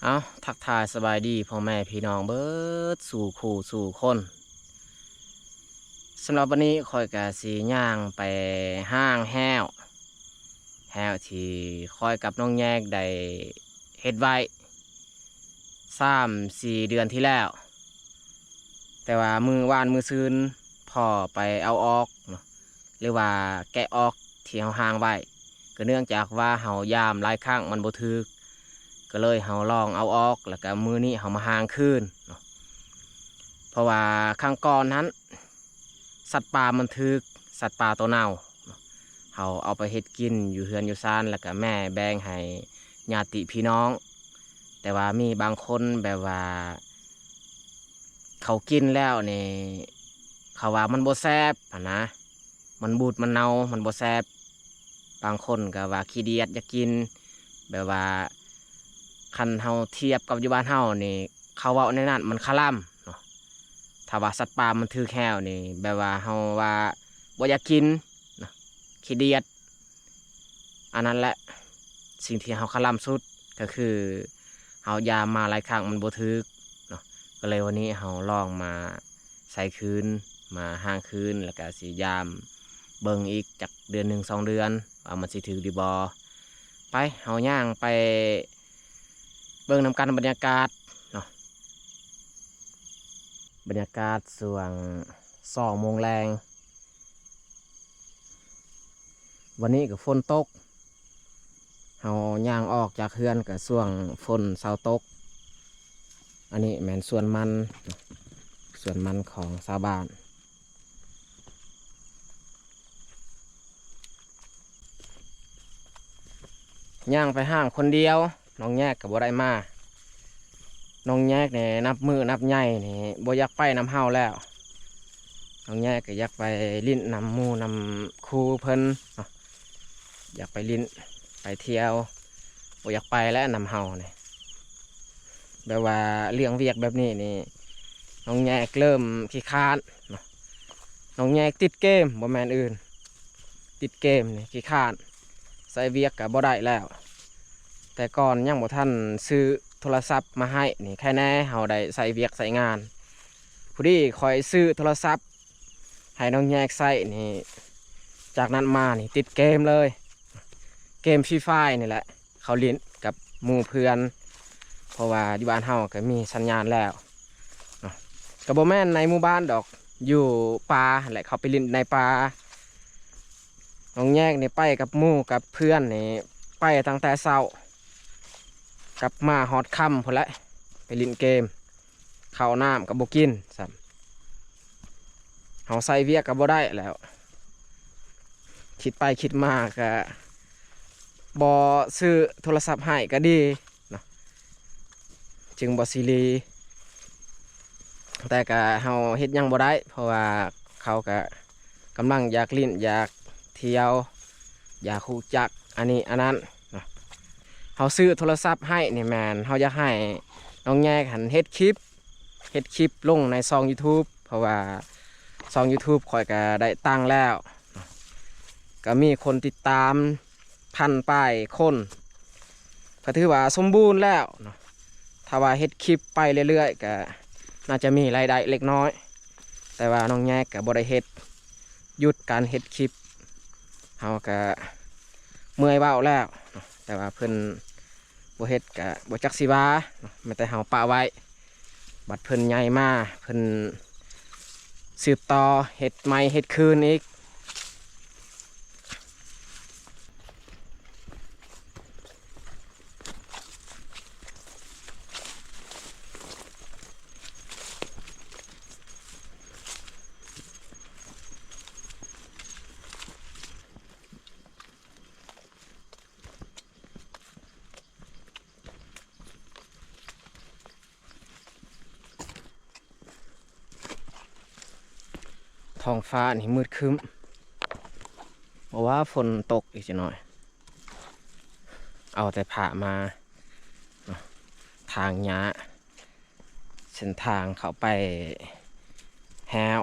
ເອົາ ທັກທາຍສະບາຍດີພໍ່ແມ່ພີ່ນ້ອງເບິດສູ່ຄູ່ສູ່ຄົນ. ສຳລັບວັນນີ້ຂ້ອຍກະຊິຍ່າງໄປຫ້າງແຮ້ວ ແຮ້ວທີ່ຂ້ອຍກັບນ້ອງແຍກໄດ້ເຮັດໄວ້ສາມສີ່ເດືອນທີ່ແລ້ວ. ແຕ່ວ່າມື້ວານມື້ຊືນພໍ່ໄປເອົາອອກເນາະ ຫຼືວ່າແກະອອກທີ່ເຮົາຫ້າງໄວ້ ກໍເນື່ອງຈາກວ່າເຮົາຢາມຫຼາຍຄັ້ງມັນບໍ່ຖືກ ກໍເລີຍເຮົາລອງເອົາອອກ ແລ້ວກໍມື້ນີ້ເຮົາມາຫ້າງຄືນເນາະ. ເພາະວ່າຄັ້ງກ່ອນຫັ້ນ ສັດປ່າມັນຖືກ ສັດປ່າໂຕເນົ່າເນາະ ເຮົາເອົາໄປເຮັດກິນຢູ່ເຮືອນຢູ່ຊານ ແລ້ວກໍແມ່ແບ່ງໃຫ້ຍາດຕິພີ່ນ້ອງ. ແຕ່ວ່າມີບາງຄົນແບບວ່າ ເຂົາກິນແລ້ວນີ້ ເຂົາວ່າມັນບໍ່ແຊບຫັ້ນນະ ມັນບູດມັນເນົ່າ ມັນບໍ່ແຊບ. ບາງຄົນກໍວ່າຂີ້ດຽດຢາກກິນ ແບບວ່າຄັນເຮົາທຽບກັບຢູ່ບ້ານເຮົານີ້ ເຂົາເວົ້າແນວນັ້ນມັນຄະລຳເນາະ. ຖ້າວ່າສັດປ່າມັນຖືກແຮ້ວນີ້ ແບບວ່າເຮົາວ່າບໍ່ຢາກກິນເນາະ ຂີ້ດຽດ. ອັນນັ້ນແຫຼະ ສິ່ງທີ່ເຮົາຄະລຳສຸດກໍຄືເຮົາຢາມມາຫຼາຍຄັ້ງມັນບໍ່ຖືກເນາະ. ກໍເລີຍວັນນີ້ເຮົາລອງມາໃສ່ຄືນ ມາຫ້າງຄືນ ແລ້ວກະຊິຢາມເບິ່ງອີກຈັກເດືອນໜຶ່ງສອງເດືອນວ່າມັນຊິຖືກຫຼືບໍ່. ໄປ ເຮົາຍ່າງໄປເບິ່ງນຳກັນບັນຍາກາດເນາະ ບັນຍາກາດຊ່ວງສອງໂມງແລງ. ວັນນີ້ກໍຝົນຕົກ ເຮົາຍ່າງອອກຈາກເຮືອນກໍຊ່ວງຝົນເຊົາຕົກ. ອັນນີ້ແມ່ນສວນມັນ ສວນມັນຂອງຊາວບ້ານ. ຍ່າງໄປຫ້າງຄົນດຽວ ນ້ອງແຍກກໍບໍ່ໄດ້ມາ. ນ້ອງແຍກນີ້ນັບມື້ນັບໃຫຍ່ນີ້ບໍ່ຢາກໄປນຳເຮົາແລ້ວ. ນ້ອງແຍກກໍຢາກໄປຫຼິ້ນນຳໝູ່ນຳຄູ່ເພິ່ນເນາະ ຢາກໄປຫຼິ້ນໄປທ່ຽວ ບໍ່ຢາກໄປແລ້ວນຳເຮົານີ້. ແບບວ່າເລື່ອງວຽກແບບນີ້ນີ້ ນ້ອງແຍກເລີ່ມຂີ້ຄ້ານເນາະ. ນ້ອງແຍກຕິດເກມ ບໍ່ແມ່ນອື່ນ ຕິດເກມນີ້ຂີ້ຄ້ານ ໃສ່ວຽກກໍບໍ່ໄດ້ແລ້ວ. ແຕ່ກ່ອນຍັງບໍ່ທັນຊື້ໂທລະສັບມາໃຫ້ນີ້ ໃຄແນ່ເຮົາໄດ້ໃຊ້ວຽກໃຊ້ງານ. ພໍດີຂ້ອຍຊື້ໂທລະສັບໃຫ້ນ້ອງແຍກໃຊ້ນີ້ ຈາກນັ້ນມານີ້ຕິດເກມເລີຍ ເກມຟຣີຟາຍນີ້ແຫຼະ ເຂົາຫຼິ້ນກັບໝູ່ເພື່ອນ ເພາະວ່າຢູ່ບ້ານເຮົາກໍມີສັນຍານແລ້ວເນາະ. ກໍບໍ່ແມ່ນໃນໝູ່ບ້ານດອກ ຢູ່ປ່າຫັ້ນແຫຼະ ເຂົາໄປຫຼິ້ນໃນປ່າ. ນ້ອງແຍກນີ້ໄປກັບໝູ່ກັບເພື່ອນນີ້ ໄປຕັ້ງແຕ່ເຊົ້າ ກັບມາຮອດຄ່ຳພຸ້ນແຫຼະ ໄປຫຼິ້ນເກມ ເຂົ້ານ້ຳກໍບໍ່ກິນຊ້ຳ. ເຮົາໃສ່ວຽກກໍບໍ່ໄດ້ແລ້ວ ຄິດໄປຄິດມາກໍບໍ່ຊື້ໂທລະສັບໃຫ້ກໍດີເນາະ ຈຶ່ງບໍ່ຊີລີ. ແຕ່ກໍເຮົາເຮັດຫຍັງບໍ່ໄດ້ ເພາະວ່າເຂົາກໍກຳລັງຢາກຫຼິ້ນ ຢາກທ່ຽວ ຢາກຮູ້ຈັກອັນນີ້ອັນນັ້ນເນາະ. ເຮົາຊື້ໂທລະສັບໃຫ້ນີ້ແມ່ນເຮົາຢາກໃຫ້ນ້ອງແຍກຫັ້ນເຮັດຄລິບ ເຮັດຄລິບລົງໃນຊ່ອງຢູທູບ ເພາະວ່າຊ່ອງຢູທູບຂ້ອຍກໍໄດ້ຕັ້ງແລ້ວ ກໍມີຄົນຕິດຕາມພັນປາຍຄົນ ກໍຖືວ່າສົມບູນແລ້ວເນາະ. ຖ້າວ່າເຮັດຄລິບໄປເລື້ອຍໆ ກໍໜ້າຈະມີລາຍໄດ້ເລັກນ້ອຍ ແຕ່ວ່ານ້ອງແຍກກໍບໍ່ໄດ້ເຮັດ ຢຸດການເຮັດຄລິບ ເຮົາກໍເມື່ອຍເວົ້າແລ້ວເນາະ. ແຕ່ວ່າເພິ່ນ ບໍ່ເຮັດກະບໍ່ຈັກຊິວ່າເນາະ ແມ່ນແຕ່ເຮົາປະໄວ້ ບັດເພິ່ນໃຫຍ່ມາ ເພິ່ນສືບຕໍ່ເຮັດໃໝ່ເຮັດຄືນອີກ. ທ້ອງຟ້ານີ້ມືດຄຶ້ມ ບໍ່ວ່າຝົນຕົກອີກຈັກໜ້ອຍ ເອົາແຕ່ພ້າມາເນາະ ທາງຫຍ້າ ເສັ້ນທາງເຂົ້າໄປແຮ້ວ.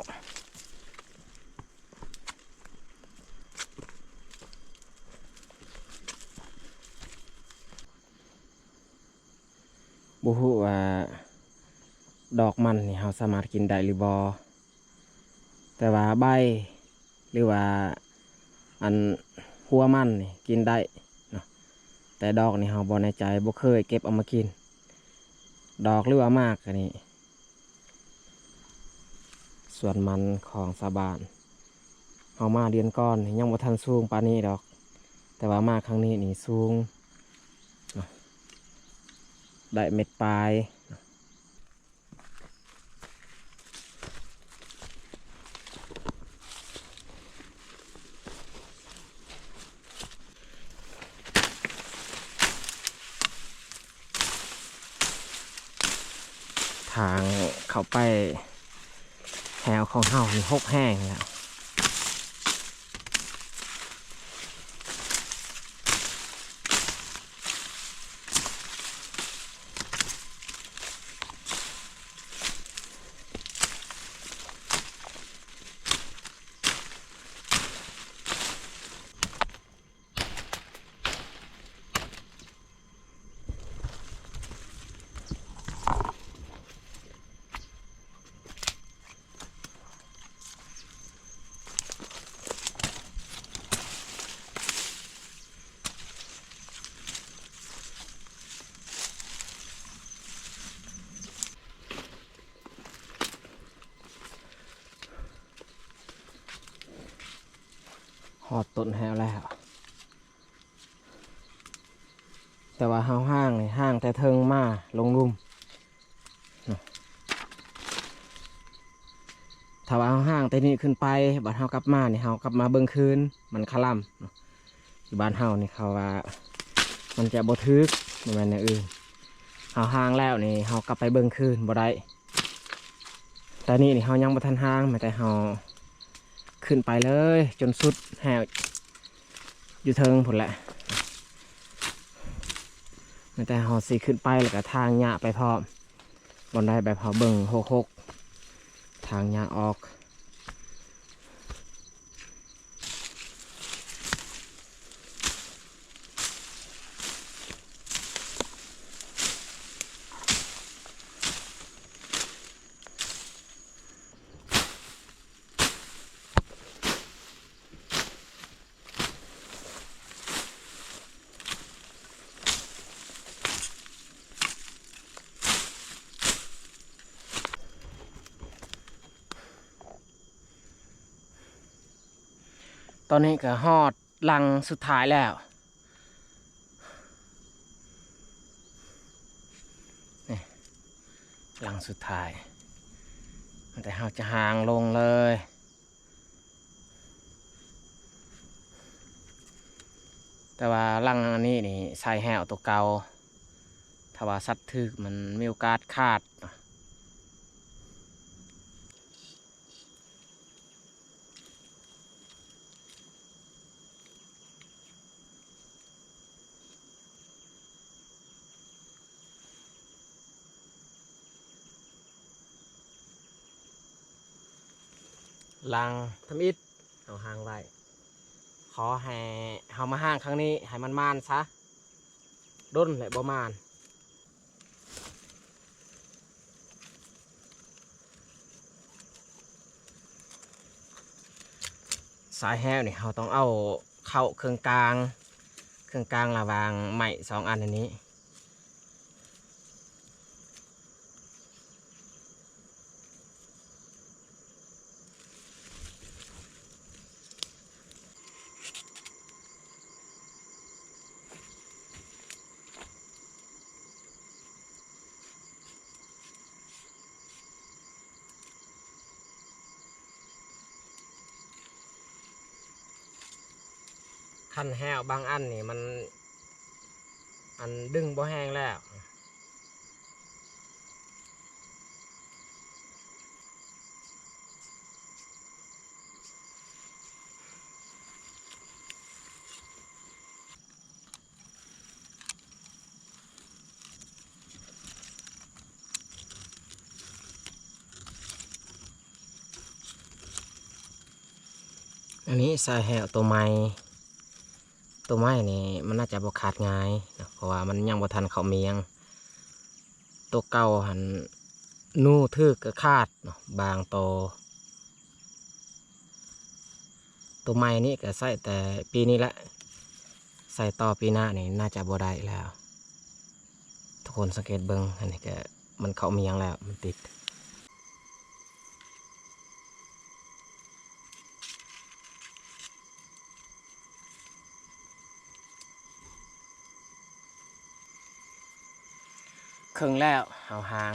ບໍ່ຮູ້ວ່າດອກມັນນີ້ເຮົາສາມາດກິນໄດ້ຫຼືບໍ່, ແຕ່ວ່າໃບ ຫຼືວ່າອັນຫົວມັນນີ້ກິນໄດ້ເນາະ, ແຕ່ດອກນີ້ເຮົາບໍ່ແນ່ໃຈ ບໍ່ເຄີຍເກັບເອົາມາກິນ ດອກ ຫຼືວ່າໝາກ. ອັນນີ້ສວນມັນຂອງຊາວບ້ານ ເຮົາມາເດືອນກ່ອນນີ້ຍັງບໍ່ທັນສູງປານນີ້ດອກ, ແຕ່ວ່າມາຄັ້ງນີ້ນີ້ສູງເນາະ ໄດ້ເມັດປາຍ. ທາງເຂົ້າໄປແຮ້ວຂອງເຮົານີ້ຮົກແຮງແລ້ວ. ຮອດຕົ້ນແຮ້ວແລ້ວ, ແຕ່ວ່າເຮົາຮ້າງນີ້ ຮ້າງແຕ່ເທິງມາລົງລຸ່ມ. ຖ້າວ່າເຮົາຮ້າງແຕ່ນີ້ຂຶ້ນໄປ ບາດເຮົາກັບມານີ້ ເຮົາກັບມາເບິ່ງຄືນ ມັນຄະລຳເນາະ. ຢູ່ບ້ານເຮົານີ້ເຂົາວ່າມັນຈະບໍ່ຖືກ ບໍ່ແມ່ນແນວອື່ນ. ເຮົາຮ້າງແລ້ວນີ້ ເຮົາກັບໄປເບິ່ງຄືນບໍ່ໄດ້. ແຕ່ນີ້ນີ້ເຮົາຍັງບໍ່ທັນຮ້າງ ແມ້ແຕ່ເຮົາຂຶ້ນໄປເລີຍຈົນສຸດແຮ້ວ ຢູ່ເທິງພຸ້ນແຫຼະ. ແມ້ແຕ່ເຮົາຊິຂຶ້ນໄປ ແລ້ວກໍຖາງຫຍ້າໄປພ້ອມ. ບ່ອນໃດແບບເຮົາເບິ່ງຮົກໆ ຖາງຫຍ້າອອກ. ຕອນນີ້ກໍຮອດຫຼັງສຸດທ້າຍແລ້ວ. ນີ້ ຫຼັງສຸດທ້າຍ ແຕ່ເຮົາຈະຫາງລົງເລີຍ. ແຕ່ວ່າຫຼັງອັນນີ້ນີ້ໃສ່ແຮ້ວໂຕເກົ່າ, ຖ້າວ່າສັດຖືກມັນມີໂອກາດຂາດ. ຫຼັງທຳອິດເຮົາຫ້າງໄວ້. ຂໍໃຫ້ເຮົາມາຫ້າງຄັ້ງນີ້ໃຫ້ມັນໝານຊະ, ດົນແຫຼະບໍ່ໝານ. ສາຍແຮ້ວນີ້ເຮົາຕ້ອງເອົາເຂົ້າເຄິ່ງກາງ, ເຄິ່ງກາງລະຫວ່າງໄມ້ສອງອັນອັນນີ້. ຄັນແຮ້ວບາງອັນນີ້ມັນ ອັນ ດຶງບໍ່ແຮງແລ້ວ. ອັນນີ້ສາຍແຮ້ວໂຕໃໝ່, ໂຕໃໝ່ນີ້ມັນໜ້າຈະບໍ່ຂາດງ່າຍເນາະ ເພາະວ່າມັນຍັງບໍ່ທັນເຂົ້າມຽງ. ຕົວເກົ່າຫັ້ນ ນູຖືກກໍຂາດເນາະ ບາງໂຕ. ຕົວໃໝ່ນີ້ກໍໃຊ້ແຕ່ປີນີ້ແຫຼະ ໃຊ້ຕໍ່ປີໜ້ານີ້ໜ້າຈະບໍ່ໄດ້ແລ້ວ. ທຸກຄົນສັງເກດເບິ່ງ ອັນນີ້ກໍມັນເຂົ້າມາຫຍັງແລ້ວ ມັນຕິດ. ເຄິ່ງແລ້ວເຮົາຫາງ.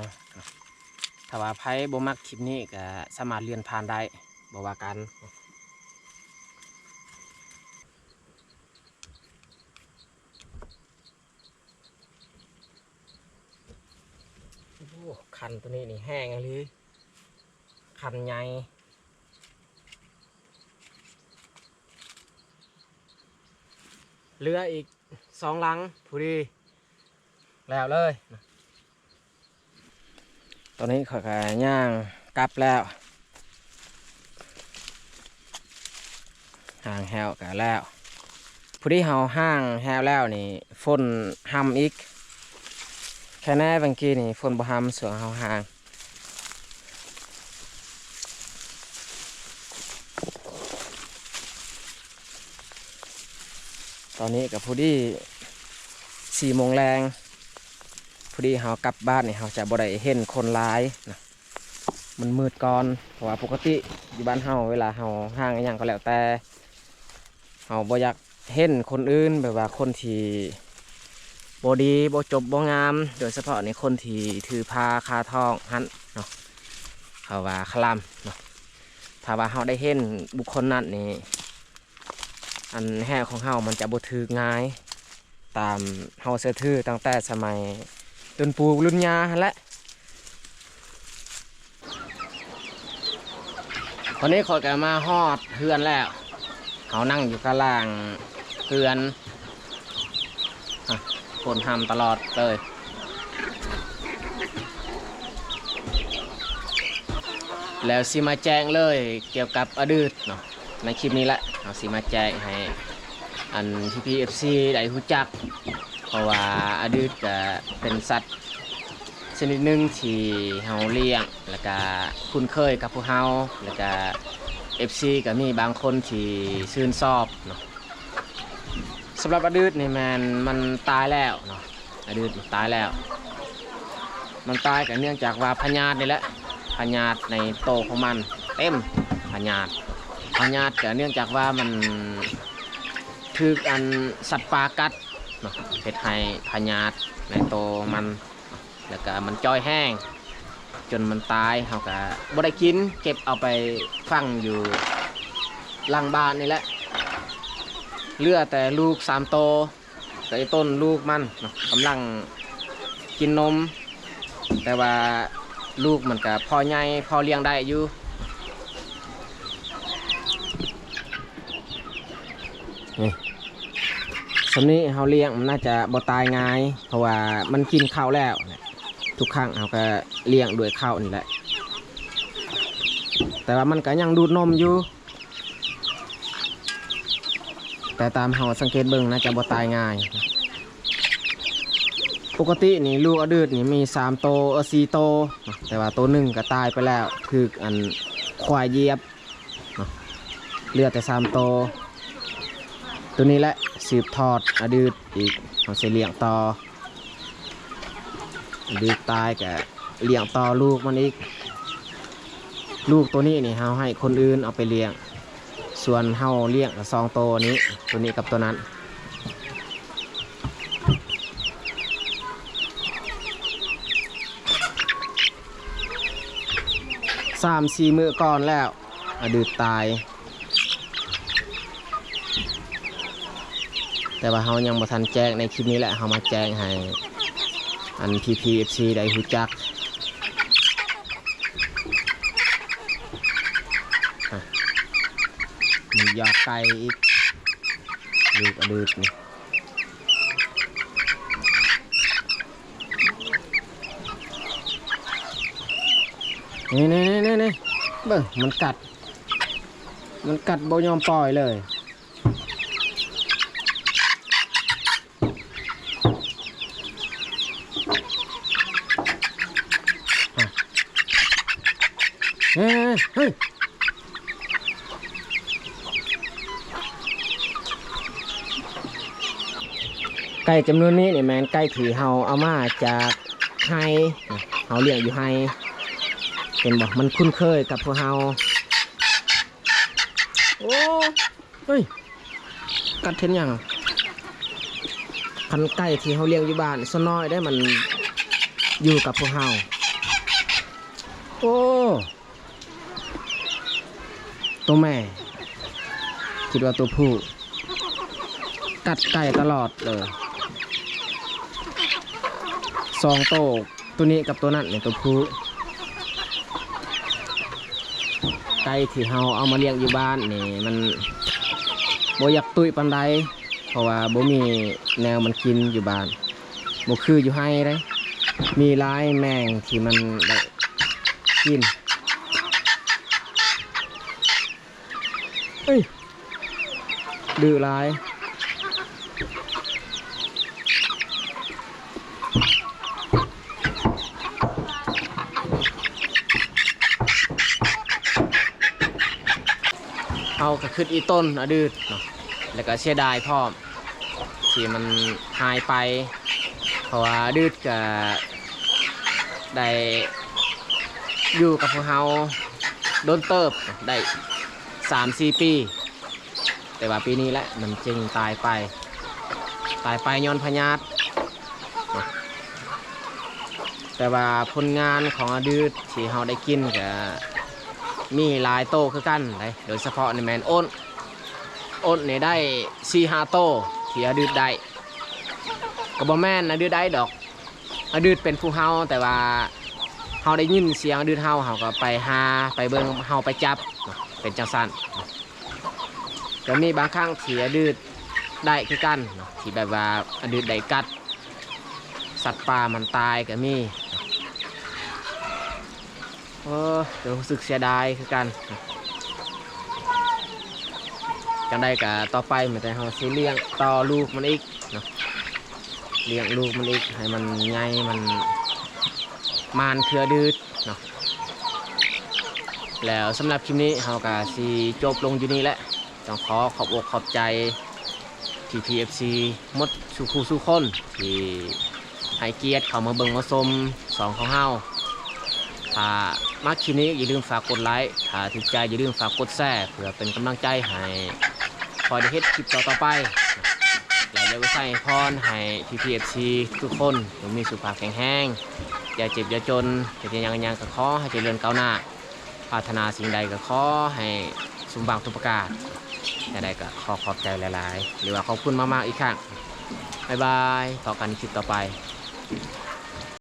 ຖ້າວ່າໃຜບໍ່ມັກຄລິບນີ້ກໍສາມາດເລື່ອນຜ່ານໄດ້ ບໍ່ວ່າກັນ. ໂອ້ ຄັນໂຕນີ້ນີ້ແຮງອີ່ຫຼີ ຄັນໃຫຍ່. ເຫຼືອອີກສອງຫຼັງພໍດີແລ້ວເລີຍ. ຕອນນີ້ຂ້ອຍກໍຍ່າງກັບແລ້ວ ຫາງແຮ້ວກໍແລ້ວ. ພໍດີເຮົາຫາງແຮ້ວແລ້ວນີ້ ຝົນຮ່ຳອີກ. ແຄ່ແນ່ບາງກີ້ນີ້ຝົນບໍ່ຮ່ຳ ຊ່ວງເຮົາຫາງ. ຕອນນີ້ກໍພໍດີສີ່ໂມງແລງ ພໍດີເຮົາກັບບ້ານນີ້ ເຮົາຈະບໍ່ໄດ້ເຫັນຄົນຫຼາຍນະ ມັນມືດກ່ອນ. ເພາະວ່າປົກກະຕິຢູ່ບ້ານເຮົາ ເວລາເຮົາຫາງອີ່ຫຍັງກໍແລ້ວແຕ່ ເຮົາບໍ່ຢາກເຫັນຄົນອື່ນ ແບບວ່າຄົນທີ່ບໍ່ດີ ບໍ່ຈົບ ບໍ່ງາມ ໂດຍສະເພາະໃນຄົນທີ່ຖືພາຄາທອງຫັ້ນເນາະ ເຂົາວ່າຄະລຳເນາະ. ຖ້າວ່າເຮົາໄດ້ເຫັນບຸກຄົນນັ້ນນີ້ ອັນແຮ້ວຂອງເຮົາມັນຈະບໍ່ຖືກງ່າຍ ຕາມເຮົາເຊື່ອຖືຕັ້ງແຕ່ສະໄໝລຸນປູ່ລຸນຍ່າຫັ້ນແຫຼະ. ຕອນນີ້ຂ້ອຍກໍມາຮອດເຮືອນແລ້ວ ເຮົານັ່ງຢູ່ກາງຫຼັງເຮືອນ. ອ່ະ ຝົນຮ່ຳຕະຫຼອດເລີຍ ແລ້ວຊິມາແຈ້ງເລີຍກ່ຽວກັບອະດີດເນາະ. ໃນຄລິບນີ້ແຫຼະ ເຮົາຊິມາແຈ້ງໃຫ້ອັນພີ່ໆ ເອັຟຊີ ໄດ້ຮູ້ຈັກ ເພາະວ່າອະດີດກະເປັນສັດຊະນິດໜຶ່ງທີ່ເຮົາລ້ຽງ ແລ້ວກະຄຸ້ນເຄີຍກັບພວກເຮົາ ແລ້ວກະ ເອັຟຊີ ກະມີບາງຄົນທີ່ຊື່ນຊອບເນາະ. ສຳລັບອະດີດນີ້ແມ່ນມັນຕາຍແລ້ວເນາະ ອະດີດມັນຕາຍແລ້ວ. ມັນຕາຍກໍເນື່ອງຈາກວ່າພະຍາດນີ້ແຫຼະ ພະຍາດໃນໂຕຂອງມັນເຕັມພະຍາດ. ພະຍາດກໍເນື່ອງຈາກວ່າມັນຖືກອັນສັດປ່າກັດເນາະ ເຮັດໃຫ້ພະຍາດໃນໂຕມັນ ແລ້ວກະມັນຈ່ອຍແຫ້ງຈົນມັນຕາຍ ເຮົາກະບໍ່ໄດ້ກິນ ເກັບເອົາໄປຝັງຢູ່ຫຼັງບ້ານນີ້ແຫຼະ. ເຫຼືອແຕ່ລູກສາມໂຕ ກໍໄອ້ຕົ້ນລູກມັນເນາະ ກຳລັງກິນນົມ ແຕ່ວ່າລູກມັນກະພໍໃຫຍ່ພໍລ້ຽງໄດ້ຢູ່. ນີ້ ສ່ຳນີ້ເຮົາລ້ຽງມັນໜ້າຈະບໍ່ຕາຍງ່າຍ ເພາະວ່າມັນກິນເຂົ້າແລ້ວ. ທຸກຄັ້ງເຮົາກໍລ້ຽງດ້ວຍເຂົ້ານີ້ແຫຼະ ແຕ່ວ່າມັນກໍຍັງດູດນົມຢູ່ ແຕ່ຕາມເຮົາສັງເກດເບິ່ງໜ້າຈະບໍ່ຕາຍງ່າຍ. ປົກກະຕິນີ້ລູກອະດີດນີ້ມີສາມໂຕ ເອີ ສີ່ໂຕ ແຕ່ວ່າໂຕໜຶ່ງກໍຕາຍໄປແລ້ວ ຖືກອັນຄວາຍຢຽບ ເນາະ ເຫຼືອແຕ່ສາມໂຕ. ໂຕນີ້ແຫຼະສືບທອດອະດີດອີກ ເຮົາຊິລ້ຽງຕໍ່. ອະດີດຕາຍກະລ້ຽງຕໍ່ລູກມັນອີກ. ລູກໂຕນີ້ນີ້ເຮົາໃຫ້ຄົນອື່ນເອົາໄປລ້ຽງ ສ່ວນເຮົາລ້ຽງກະສອງໂຕນີ້ ໂຕນີ້ກັບໂຕນັ້ນ. ສາມສີ່ມື້ກ່ອນແລ້ວ ອະດີດຕາຍ ແຕ່ວ່າເຮົາຍັງບໍ່ທັນແຈ້ງໃນຄລິບນີ້ແຫຼະ ເຮົາມາແຈ້ງໃຫ້ອັນພີ່ໆ ເອັຟຊີ ໄດ້ຮູ້ຈັກ. ອ່ະ ມີຢອກໄກ່ອີກ ລູກອະດີດນີ້. ນີ້ໆໆໆ ເບິ່ງ ມັນກັດ ມັນກັດບໍ່ຍອມປ່ອຍເລີຍ. ເຮີ້ຍ ໄກ່ຈຳນວນນີ້ນີ້ແມ່ນໄກ່ທີ່ເຮົາເອົາມາຈາກໄຮ່ ເຮົາລ້ຽງຢູ່ໄຮ່ ເຫັນບໍ່? ມັນຄຸ້ນເຄີຍກັບພວກເຮົາ. ໂອ້ ເຮີ້ຍ ກັດເຫັນຫຍັງ? ຄັນໄກ່ທີ່ເຮົາລ້ຽງຢູ່ບ້ານສ່ວນນ້ອຍເດ້ ມັນຢູ່ກັບພວກເຮົາ. ໂອ້ ໂຕແມ່ ຄິດວ່າໂຕຜູ້ ກັດໄກ່ຕະຫຼອດເລີຍ ສອງໂຕ. ໂຕນີ້ກັບໂຕນັ້ນນີ້ໂຕຜູ້. ໄກ່ທີ່ເຮົາເອົາມາລ້ຽງຢູ່ບ້ານນີ້ ມັນບໍ່ຢາກຕຸ້ຍປານໃດ ເພາະວ່າບໍ່ມີແນວມັນກິນຢູ່ບ້ານ ບໍ່ຄືຢູ່ໄຮ່ເດ້ ມີຫຼາຍແມງທີ່ມັນໄດ້ກິນ. ເອີຍ ດື້ຫຼາຍ. ເຮົາກໍຄິດອີ່ຕົນອະດີດເນາະ ແລ້ວກໍເສຍດາຍພ້ອມ ທີ່ມັນຫາຍໄປ ເພາະວ່າອະດີດກະໄດ້ຢູ່ກັບພວກເຮົາດົນເຕີບ ໄດ້ສາມສີ່ປີ ແຕ່ວ່າປີນີ້ແຫຼະມັນຈຶ່ງຕາຍໄປ ຕາຍໄປຍ້ອນພະຍາດ. ແຕ່ວ່າຜົນງານຂອງອະດີດທີ່ເຮົາໄດ້ກິນກະມີຫຼາຍໂຕຄືກັນເດ້ ໂດຍສະເພາະນີ້ແມ່ນໂອນ ໂອນນີ້ໄດ້ສີ່ຫ້າໂຕທີ່ອະດີດໄດ້ ກໍບໍ່ແມ່ນອະດີດໄດ້ດອກ ອະດີດເປັນຜູ້ເຫົ່າ ແຕ່ວ່າເຮົາໄດ້ຍິນສຽງອະດີດເຫົ່າ ເຮົາກໍໄປຫາ ໄປເບິ່ງ ເຮົາໄປຈັບເນາະ ເປັນຈັ່ງຊັ້ນ. ກໍມີບາງຄັ້ງທີ່ອະດີດໄດ້ຄືກັນເນາະ ທີ່ແບບວ່າອະດີດໄດ້ກັດສັດປ່າມັນຕາຍກໍມີ. ໂອ້ ກໍຮູ້ສຶກເສຍດາຍຄືກັນ. ຈັ່ງໃດກໍຕໍ່ໄປມີແຕ່ເຮົາຊິລ້ຽງຕໍ່ລູກມັນອີກເນາະ ລ້ຽງລູກມັນອີກໃຫ້ມັນໃຫຍ່ ມັນມານຄືອະດີດເນາະ. ແລ້ວສຳລັບຄລິບນີ້ເຮົາກໍຊິຈົບລົງຢູ່ນີ້ແຫຼະ. ຕ້ອງຂໍຂອບອົກຂອບໃຈ ພີພີເອັຟຊີ ໝົດສູ່ຄູ່ສູ່ຄົນທີ່ໃຫ້ກຽດເຂົ້າມາເບິ່ງມາຊົມຊ່ອງຂອງເຮົາ. ຖ້າມັກຄລິບນີ້ຢ່າລືມຝາກກົດໄລ, ຖ້າຖືກໃຈຢ່າລືມຝາກກົດແຊ ເພື່ອເປັນກຳລັງໃຈໃຫ້ຂ້ອຍໄດ້ເຮັດຄລິບຕໍ່ໆໄປ. ແລະຢາກອວຍໄຊພອນໃຫ້ ພີພີເອັຟຊີ ທຸກໆຄົນຈົ່ງມີສຸຂະພາບແຂງແຮງ, ຢ່າເຈັບຢ່າຈົນ, ເຮັດຫຍັງຫຍັງກໍຂໍໃຫ້ຈະເລີນກ້າວໜ້າ. ປາດຖະໜາສິ່ງໃດກໍຂໍໃຫ້ສົມຫວັງທຸກປະການ. ຈັ່ງໃດກໍຂໍຂອບໃຈຫຼາຍໆ ຫຼືວ່າຂອບຄຸນມາກໆອີກຄັ້ງ. ບາຍບາຍ, ພໍ້ກັນຄລິບຕໍ່ໄປ.